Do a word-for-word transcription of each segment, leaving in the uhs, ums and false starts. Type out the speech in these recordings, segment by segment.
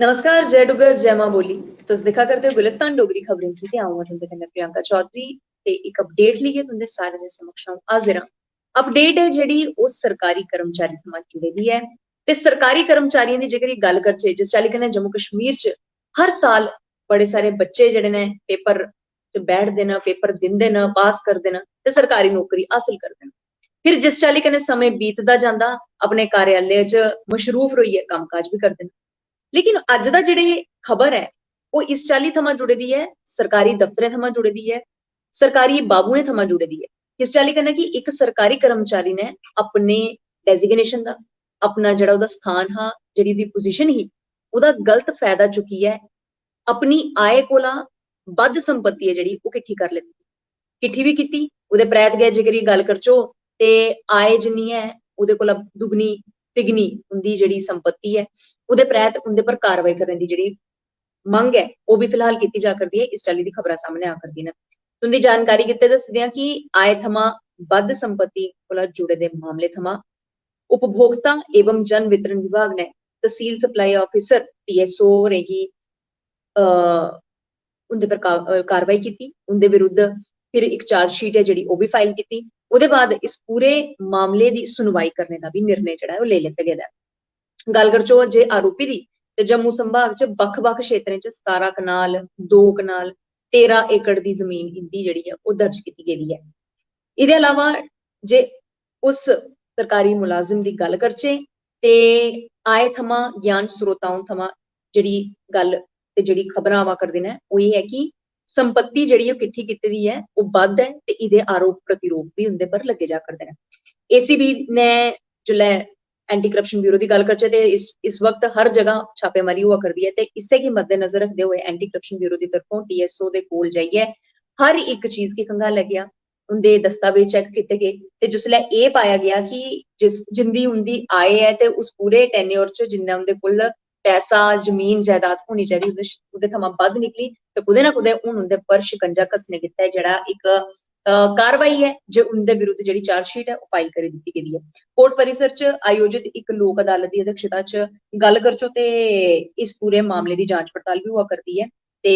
नमस्कार, जय डुग्गर, जय मां बोली। तुस दिक्खा करदे ओ गुलिस्तान डोगरी खबरें गी ते अ'ऊं आं तुं'दे कन्नै प्रियंका चौधरी ते इक अपडेट लेइयै तुं'दे सारें दे समक्ष अ'ऊं हाजिर आं। अपडेट ऐ जेह्ड़ी ओह् सरकारी कर्मचारी थमां जुड़े दी ऐ। ते सरकारी कर्मचारियें दी जेकर एह् गल्ल करचै, जिस चाल्ली कन्नै जम्मू कश्मीर च हर साल बड़े सारे बच्चे जेह्ड़े ने पेपर च बैठदे न, पेपर दिंदे न, पास करदे न ते सरकारी नौकरी हासल करदे न। फिर जिस चाल्ली कन्नै समें बीतदा जंदा, अपने कार्यालय च मशरूफ रहियै कम्मकाज बी करदे न। लेकिन अज्ज दा जेह्ड़ी खबर ऐ, ओह् इस चाल्ली थमां जुड़े दी ऐ, सरकारी दफ्तरें थमां जुड़े दी ऐ, सरकारी बाबुएं थमां जुड़े दी ऐ। इस चाल्ली कन्नै कि इक सरकारी कर्मचारी ने अपने डेजिग्नेशन दा, अपना जेह्ड़ा ओह्दा स्थान हा, जेह्ड़ी ओह्दी पोजीशन ही, ओह्दा गलत फायदा चुक्कियै अपनी आय कोला बद्ध संपत्ति ऐ जेह्ड़ी, ओह् किट्ठी कर लैती। किट्ठी बी कीती, ओह्दे परैत गै जेकर एह् गल्ल करचो ते आय जिन्नी ऐ, ओह्दे कोला दुगनी तिगनी उं'दी जेह्ड़ी संपत्ति ऐ, ओह्दे परैत उं'दे पर कार्रवाई करने दी जेह्ड़ी मंग ऐ, ओह् बी फिलहाल कीती जा करदी ऐ। इस चाल्ली दी खबरां सामनै आ करदियां न। तुं'दी जानकारी गित्तै दसदे आं कि आय थमां बद्ध संपत्ति कोला जुड़े दे मामले थमां उपभोक्ता एवं जन वितरण विभाग ने तहसील सप्लाई ऑफिसर, टीएसओ, होरें गी, अ, उं'दे पर का-, अ, कार्रवाई कीती। उं'दे विरुद्ध फिर इक चार्जशीट ऐ जेह्ड़ी, ओह् बी फाइल कीती। ओह्दे बाद इस पूरे मामले दी सुनवाई करने दा बी निर्णय जेह्ड़ा ऐ, ओह् लेई लैता गेदा ऐ। गल्ल करचै जे आरोपी दी, ते जम्मू संभाग च बक्ख-बक्ख क्षेत्रें च सतारां कनाल, दो कनाल, तेरां एकड़ दी जमीन इं'दी जेह्ड़ी ऐ, ओह् दर्ज कीती गेदी ऐ। एह्दे अलावा जे उस सरकारी मुलाजिम दी गल्ल करचै ते आए थमां ज्ञान स्रोताओं थमां जेह्ड़ी गल्ल ते जेह्ड़ी खबरां आवा करदियां न, ओह् एह् ऐ कि संपत्ति जेह्ड़ी ओह् किट्ठी कीती दी ऐ, ओह् बद्ध ऐ ते एह्दे आरोप प्रतिरोप बी उं'दे पर लग्गे जा करदे न। एसीबी ने जिसलै एंटी करप्शन ब्यूरो दी गल्ल करचै ते इस, इस वक्त हर जगह छापेमारी होआ करदी ऐ ते इस्सै गी मद्देनजर रखदे होए एंटी करप्शन ब्यूरो दी तरफों टीएसओ दे कोल जाइयै हर इक चीज गी खंगालेआ गेआ, उं'दे दस्तावेज चैक कीते गे ते जिसलै एह् पाया गेआ कि जिस, जिंदी उं'दी आय ऐ ते उस पूरे टेन्योर च जिन्ना उं'दे कोल पैसा, जमीन जायदाद होनी चाहिदी, ओह्दे श-, ओह्दे थमां बद्ध निकली ते कुतै ना कुतै हून उं'दे पर शिकंजा घस्सने गित्तै जेह्ड़ा इक, अ, कार्रवाई ऐ जे उं'दे विरुद्ध जेह्ड़ी चार्जशीट ऐ, ओह् फाइल करी दित्ती गेदी ऐ। कोर्ट परिसर च आयोजित इक लोक अदालत दी अध्यक्षता च गल्ल करचो ते इस पूरे मामले दी जांच पड़ताल बी होआ करदी ऐ ते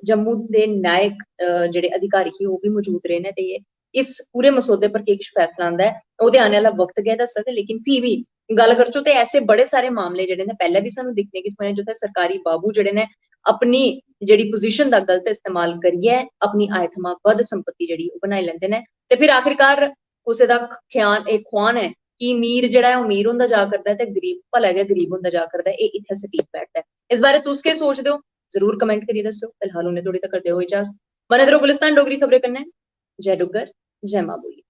जम्मू दे न्यायिक, अ, जेह्ड़े अधिकारी हे, ओह् बी मौजूद रेह् न ते इस पूरे मसौदे पर केह् किश फैसला आंदा ऐ, ओह् ते आने आह्ला वक्त गै दस्सग। लेकिन फ्ही बी गल्ल करचो ते ऐसे बड़े सारे मामले जेह्ड़े न, पैह्लें बी सानूं दिक्खने गी थ्होए न, जित्थै सरकारी बाबू जेह्ड़े न, अपनी जेह्ड़ी पोजीशन दा गलत इस्तेमाल करियै अपनी आय थमां बद्ध संपत्ति जेह्ड़ी, ओह् बनाई लैंदे न। ते फिर आखिरकार कुसै दा ख्यान, एह् खुआन ऐ कि मीर जेह्ड़ा ऐ, ओह् मीर होंदा जा करदा ऐ ते गरीब भला गै गरीब होंदा जा करदा ऐ। एह् इत्थै सटीक बैठदा ऐ। इस बारे तुस केह् सोचदे ओ, जरूर कमेंट करियै दस्सो। फिलहाल उ'नें थोड़ी तक करदे होए इजाजत। बने र'वो गुलिस्तान डोगरी खबरें कन्नै। जय डुग्गर, जय मां बोली।